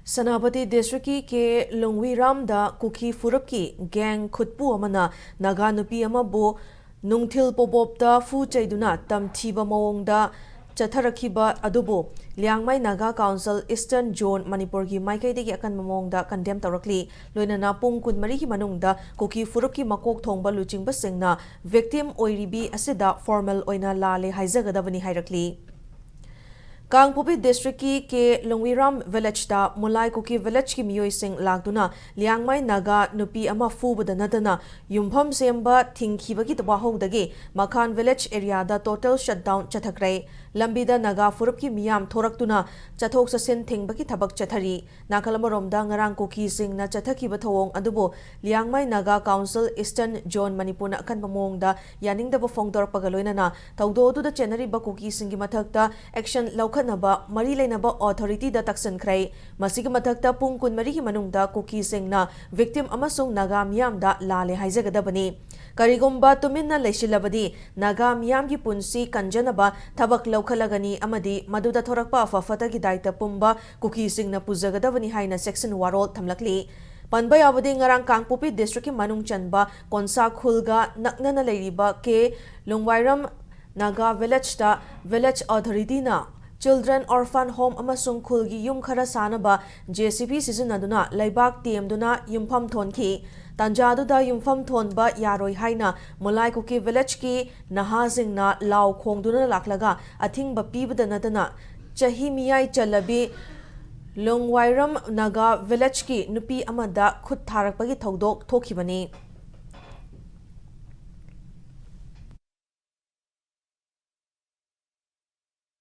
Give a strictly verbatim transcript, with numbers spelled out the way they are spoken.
ꯁꯦꯅꯥꯄꯇꯤ ꯗꯤꯁꯇ꯭ꯔꯤꯛꯀꯤ ꯀꯦ ꯂꯨꯡꯋꯤꯔꯥꯝꯗ ꯀꯨꯀꯤ ꯐꯨꯔꯨꯞꯀꯤ ꯒꯦꯡ ꯈꯨꯠꯄꯨ ꯑꯃꯅ ꯅꯥꯒꯥ ꯅꯨꯄꯤ ꯑꯃꯕꯨ ꯅꯨꯡꯊꯤꯜ ꯄꯣꯕꯣꯞꯇ ꯐꯨ ꯆꯩꯗꯨꯅ ꯇꯝꯊꯤꯕ ꯃꯑꯣꯡꯗ ꯆꯠꯊꯔꯛꯈꯤꯕ ꯑꯗꯨꯕꯨ Liangmei Naga council eastern zone ꯃꯅꯤꯄꯨꯔꯒꯤ ꯃꯥꯏꯀꯩꯗꯒꯤ ꯑꯀꯟꯕ ꯃꯑꯣꯡꯗ ꯀꯟꯗꯦꯝ ꯇꯧꯔꯛꯂꯤ꯫ ꯂꯣꯏꯅꯅ ꯄꯨꯡ ꯀꯨꯟꯃꯔꯤꯒꯤ ꯃꯅꯨꯡꯗ ꯀꯨꯀꯤ ꯐꯨꯔꯨꯞꯀꯤ ꯃꯀꯣꯛ ꯊꯣꯡꯕ ꯂꯨꯆꯤꯡꯕꯁꯤꯡꯅ ꯚꯤꯛꯇꯤꯝ ꯑꯣꯏꯔꯤꯕꯤ ꯑꯁꯤꯗ ꯐꯣꯔꯃꯦꯜ ꯑꯣꯏꯅ ꯂꯥꯜꯂꯦ ꯍꯥꯏꯖꯒꯗꯕꯅꯤ ꯍꯥꯏꯔꯛꯂꯤ꯫ ꯀꯥꯡꯄꯣꯛꯄꯤ ꯗꯤꯁꯇ꯭ꯔꯤꯛꯀꯤ ꯀꯦ ꯂꯨꯡꯋꯤꯔꯥꯝ ꯚꯤꯂꯦꯖꯇ ꯃꯨꯂꯥꯏ ꯀꯨꯀꯤ ꯚꯤꯂꯦꯖꯀꯤ ꯃꯤꯑꯣꯏꯁꯤꯡ ꯂꯥꯛꯇꯨꯅ ꯂꯤꯌꯥꯡꯃꯩ ꯅꯥꯒꯥ ꯅꯨꯄꯤ ꯑꯃ ꯐꯨꯕꯗ ꯅꯠꯇꯅ ꯌꯨꯝꯐꯝ ꯁꯦꯝꯕ ꯊꯤꯡꯈꯤꯕꯒꯤ ꯋꯥꯍꯧꯗꯒꯤ ꯃꯈꯥꯟ ꯚꯤꯂꯦꯖ ꯑꯦꯔꯤꯌꯥꯗ ꯇꯣꯇꯦꯜ ꯁꯠꯗꯥꯎꯟ ꯆꯠꯊꯈ꯭ꯔꯦ꯫ ꯂꯝꯕꯤꯗ ꯅꯥꯒꯥ ꯐꯨꯔꯨꯞꯀꯤ ꯃꯤꯌꯥꯝ ꯊꯣꯔꯛꯇꯨꯅ ꯆꯠꯊꯣꯛ ꯆꯠꯁꯤꯟ ꯊꯤꯡꯕꯒꯤ ꯊꯕꯛ ꯆꯠꯊꯔꯤ꯫ ꯅꯥꯀꯜ ꯑꯃꯔꯣꯝꯗ ꯉꯔꯥꯡ ꯀꯨꯀꯤꯁꯤꯡꯅ ꯆꯠꯊꯈꯤꯕ ꯊꯧꯑꯣꯡ ꯑꯗꯨꯕꯨ Liangmei Naga council eastern zone ꯃꯅꯤꯄꯨꯔꯅ ꯑꯀꯟꯕ ꯃꯑꯣꯡꯗ ꯌꯥꯅꯤꯡꯗꯕ ꯐꯣꯡꯗꯣꯔꯛꯄꯒ ꯂꯣꯏꯅꯅ ꯊꯧꯗꯣꯛ ꯑꯗꯨꯗ ꯆꯦꯟꯅꯔꯤꯕ ꯀꯨꯀꯤꯁꯤꯡꯒꯤ ꯃꯊꯛꯇ ꯑꯦꯛꯁꯟ ꯂꯧꯈꯠꯅꯕ ꯃꯔꯤ ꯂꯩꯅꯕ ꯑꯣꯊꯣꯔꯤꯇꯤꯗ ꯇꯛꯁꯤꯟꯈ꯭ꯔꯦ꯫ ꯃꯁꯤꯒꯤ ꯃꯊꯛꯇ ꯄꯨꯡ ꯀꯨꯟꯃꯔꯤꯒꯤ ꯃꯅꯨꯡꯗ ꯀꯨꯀꯤꯁꯤꯡꯅ ꯚꯤꯛꯇꯤꯝ ꯑꯃꯁꯨꯡ ꯅꯥꯒꯥ ꯃꯤꯌꯥꯝꯗ ꯂꯥꯜꯂꯦ ꯍꯥꯏꯖꯒꯗꯕꯅꯤ꯫ ꯀꯔꯤꯒꯨꯝꯕ ꯇꯨꯃꯤꯟꯅ ꯂꯩꯁꯤꯜꯂꯕꯗꯤ ꯅꯥꯒꯥ ꯃꯤꯌꯥꯝꯒꯤ ꯄꯨꯟꯁꯤ ꯀꯟꯖꯅꯕ ꯊꯕꯛ ꯂꯧꯈꯠꯂꯒꯅꯤ ꯑꯃꯗꯤ ꯃꯗꯨꯗ ꯊꯣꯔꯛꯄ ꯑꯐ ꯐꯠꯇꯒꯤ ꯗꯥꯏꯇ ꯄꯨꯝꯕ ꯀꯨꯀꯤꯁꯤꯡꯅ ꯄꯨꯖꯒꯗꯕꯅꯤ ꯍꯥꯏꯅ ꯆꯦꯛꯁꯤꯟ ꯋꯥꯔꯣꯜ ꯊꯝꯂꯛꯂꯤ꯫ ꯄꯟꯕ ꯌꯥꯕꯗꯤ ꯉꯔꯥꯡ ꯀꯥꯡꯄꯣꯛꯄꯤ ꯗꯤꯁꯇ꯭ꯔꯤꯛꯀꯤ ꯃꯅꯨꯡ ꯆꯟꯕ ꯀꯣꯟꯁꯥ ꯈꯨꯜꯒ ꯅꯛꯅꯅ ꯂꯩꯔꯤꯕ ꯀꯦ ꯂꯨꯡꯋꯥꯏꯔꯝ ꯅꯥꯒꯥ ꯚꯤꯂꯦꯖꯇ ꯚꯤꯂꯦꯖ ꯑꯣꯊꯣꯔꯤꯇꯤꯅ ꯆꯤꯜꯗ꯭ꯔꯦꯟ ꯑꯣꯔꯐꯥꯟ ꯍꯣꯝ ꯑꯃꯁꯨꯡ ꯈꯨꯜꯒꯤ ꯌꯨꯝ ꯈꯔ ꯁꯥꯅꯕ ꯖꯦ ꯁꯤ ꯕꯤ ꯁꯤꯖꯤꯟꯅꯗꯨꯅ ꯂꯩꯕꯥꯛ ꯇꯦꯝꯗꯨꯅ ꯌꯨꯝꯐꯝ ꯊꯣꯟꯈꯤ꯫ ꯇꯥꯟꯖꯥꯗꯨꯗ ꯌꯨꯝꯐꯝ ꯊꯣꯟꯕ ꯌꯥꯔꯣꯏ ꯍꯥꯏꯅ ꯃꯨꯂꯥꯏ ꯀꯨꯀꯤ ꯚꯤꯂꯦꯖꯀꯤ ꯅꯍꯥꯁꯤꯡꯅ ꯂꯥꯎ ꯈꯣꯡꯗꯨꯅ ꯂꯥꯛꯂꯒ ꯑꯊꯤꯡꯕ ꯄꯤꯕꯗ ꯅꯠꯇꯅ ꯆꯍꯤ ꯃꯤꯌꯥꯏ ꯆꯜꯂꯕꯤ ꯂꯣꯡꯋꯥꯏꯔꯝ ꯅꯥꯒꯥ ꯚꯤꯂꯦꯖꯀꯤ ꯅꯨꯄꯤ ꯑꯃꯗ ꯈꯨꯠ ꯊꯥꯔꯛꯄꯒꯤ ꯊꯧꯗꯣꯛ ꯊꯣꯛꯈꯤꯕꯅꯤ꯫